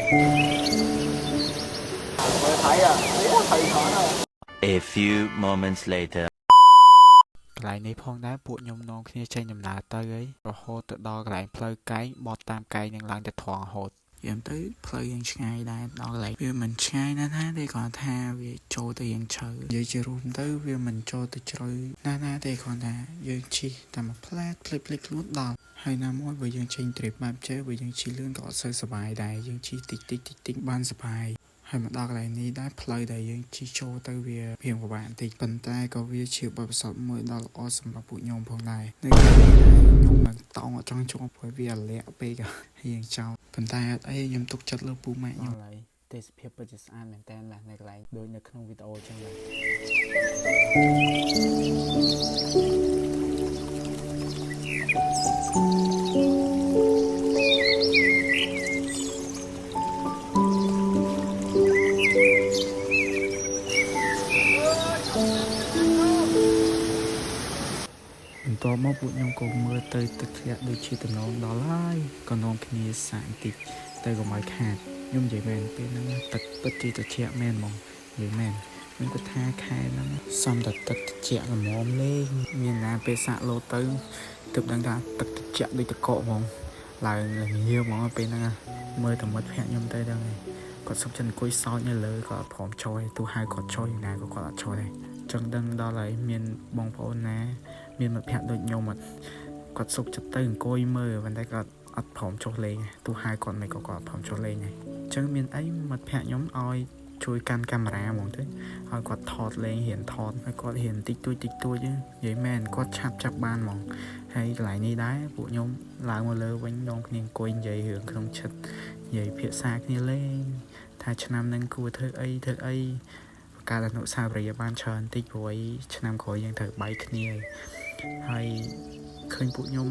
មើលថៃអាអូថៃថន A few moments later. កន្លែងនេះផងដែរពួកខ្ញុំនាំគ្នាចេញដំណើរទៅអីរហូតទៅដល់កន្លែងផ្លូវកែងបត់តាមកែងនឹងឡើងទៅត្រង់រហូតយ៉ាងទៅផ្លូវយ៉ាងឆ្ងាយដែរដល់កន្លែងវាមិនឆ្ងាយណាស់ណាទេគ្រាន់ថាវាចូលទៅយ៉ាងជ្រៅនិយាយជារួមទៅវាមិនចូលទៅជ្រៅណាស់ណាទេគ្រាន់ថាយើងជិះតែមួយផ្លែតភ្លេចភ្លេចខ្លួនដល់ហើយណាមួយបើយើងចេញ trip បែបចេះបើយើងជិះលឿនក៏អត់សូវសប្បាយដែរយើងជិះតិចតិចតិចតិចបានសប្បាយ ហើយមកដល់កន្លែងនេះដែរផ្លូវដែលយើងជិះចូលទៅវារៀងពិបាកបន្តិចប៉ុន្តែក៏វាជាបទពិសោធន៍មួយដ៏ល្អសម្រាប់ពួកខ្ញុំផងដែរនៅកន្លែងនេះដែរខ្ញុំមិនតោងអត់ចង់ជាប់ព្រោះវាអាលាក់ពេកហើយយើងចោលប៉ុន្តែអត់អីខ្ញុំទុកចិត្តលើពូម៉ាក់ខ្ញុំហើយទេសភាពពិតជាស្អាតមែនតើបាទនៅកន្លែងដូចនៅក្នុងវីដេអូចឹងបាទ បន្ទាប់មកពួកខ្ញុំក៏មើលទៅទឹកធ្លាក់ដូចជាតំណងដល់ហើយក៏នាំគ្នាសាកបន្តិចទៅកុំឲ្យខាតខ្ញុំនិយាយមែនពេលហ្នឹងទឹកពិតជាត្រជាក់មែនហ្មងនិយាយមែនខ្ញុំគិតថាខែហ្នឹងសំតែទឹកត្រជាក់ល្មមលេងមានណាពេលសាកលោតទៅទើបដឹងថាទឹកត្រជាក់ដូចទឹកកកហ្មងឡើងល្ងាហ្មងពេលហ្នឹងមើលតែមិត្តភក្តិខ្ញុំទៅដឹងហើយគាត់សុខចិត្តអង្គុយសោចនៅលើក៏អត់ព្រមចូលទេទោះហៅគាត់ចូលយ៉ាងណាក៏គាត់អត់ចូលដែរចង់ដឹងដល់ហើយមានបងប្អូនណា មានមិត្តភក្តិដូចខ្ញុំអត់គាត់សុខចិត្តទៅអង្គុយមើលប៉ុន្តែគាត់អត់ព្រមចុះលេងទោះហៅគាត់មិនក៏គាត់អត់ព្រមចុះលេងដែរអញ្ចឹងមានអីមិត្តភក្តិខ្ញុំឲ្យជួយកាន់កាមេរ៉ាហ្មងទៅឲ្យគាត់ថតលេងរៀនថតឲ្យគាត់រៀនតិចតួចតិចតួចនិយាយមែនគាត់ឆាប់ចាប់បានហ្មងហើយកន្លែងនេះដែរពួកខ្ញុំឡើងមកលើវិញនាំគ្នាអង្គុយនិយាយរឿងក្នុងចិត្តនិយាយភាសាគ្នាលេងថាឆ្នាំហ្នឹងគួរធ្វើអីធ្វើអីបង្កើតអនុស្សាវរីយ៍ឲ្យបានច្រើនតិចព្រោះអីឆ្នាំក្រោយយើងត្រូវបែកគ្នាហើយ ហើយឃើញពួកខ្ញុំ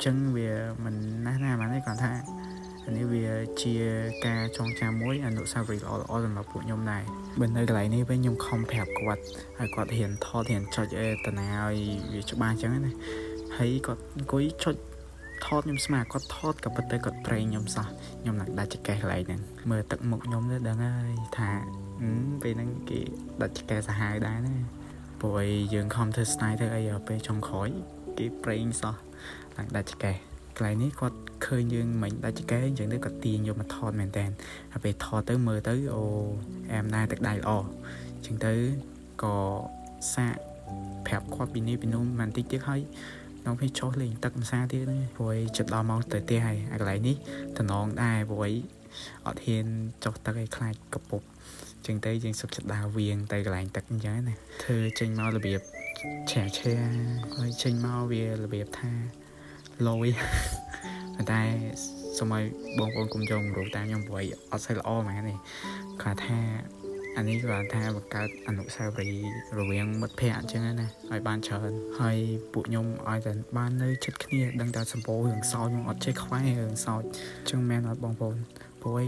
ចឹងវាមិនណាស់ណាបានទេគាត់ថាអានេះវាជាការចងចាំមួយអនុស្សាវរីយ៍ល្អល្អសម្រាប់ពួកខ្ញុំដែរបើនៅកន្លែងនេះវិញខ្ញុំខំប្រាប់គាត់ឲ្យគាត់ហ៊ានថតហ៊ានចុចអេតាណាឲ្យវាច្បាស់ចឹងណាហើយគាត់អង្គុយចុចថតខ្ញុំស្មានគាត់ថតក៏ប៉ុន្តែគាត់ប្រេងខ្ញុំសោះខ្ញុំនឹងដាច់ចកេះកន្លែងហ្នឹងមើលទឹកមុខខ្ញុំទៅដឹងហើយថាពេលហ្នឹងគេដាច់ចកេះសាហាវដែរណា ព្រោះអីយើងខំធ្វើ style ធ្វើអីដល់ពេលចុងក្រោយគេប្រេងសោះឡើងដាច់ចកេះកន្លែងនេះគាត់ឃើញយើងមិញដាច់ចកេះអញ្ចឹងទៅគាត់ទាញយកមកថតមែនតើហើយពេលថតទៅមើលទៅអូអែមដែរទឹកដៃល្អអញ្ចឹងទៅក៏សាកប្រាប់គាត់ពីនេះពីនោះបន្តិចទៀតហើយน้องพี่ចុះលេងទឹកម្សាទៀតហ្នឹងព្រោះអីចិត្តដល់ម៉ោងទៅផ្ទះហើយអាកន្លែងនេះតំណងដែរព្រោះអីអត់ហ៊ានចុះទឹកឲ្យខ្លាចកពុបអញ្ចឹងទៅយើងសុខចិត្តដើរវៀងទៅកន្លែងទឹកអញ្ចឹងណា ធ្វើចេញមករបៀបឆាឆាហើយចេញមកវារបៀបថាលយ ប៉ុន្តែសូមឲ្យបងប្អូនកុំយករូបតាមខ្ញុំព្រោះអត់សូវល្អហ្មងនេះគាត់ថាអានេះគាត់ថាបង្កើតអនុស្សាវរីយ៍រវាងមិត្តភ័ក្តិអញ្ចឹងណាឲ្យបានច្រើនហើយពួកខ្ញុំឲ្យតែបាននៅចិត្តគ្នាដឹងតែសម្ពោរឿងសោចខ្ញុំអត់ចេះខ្វែរឿងសោចអញ្ចឹងមែនអត់បងប្អូនព្រោះអី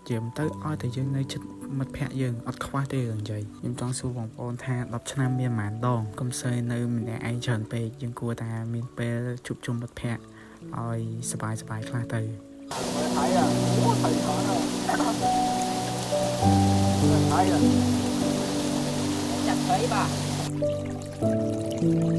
ជាមទៅឲ្យតែយើងនៅចិត្តមិត្តភ័ក្តិយើងអត់ខ្វះទេរឿងនិយាយខ្ញុំចង់សួរបងប្អូនថា10ឆ្នាំមានប៉ុន្មានដងកុំសូវនៅម្នាក់ឯងច្រើនពេកយើងគួរតែមានពេលជួបជុំមិត្តភ័ក្តិឲ្យសប្បាយសប្បាយខ្លះទៅ មើលថៃអាអូថៃថនមើលថៃអា ចាត់ត្រីបាទ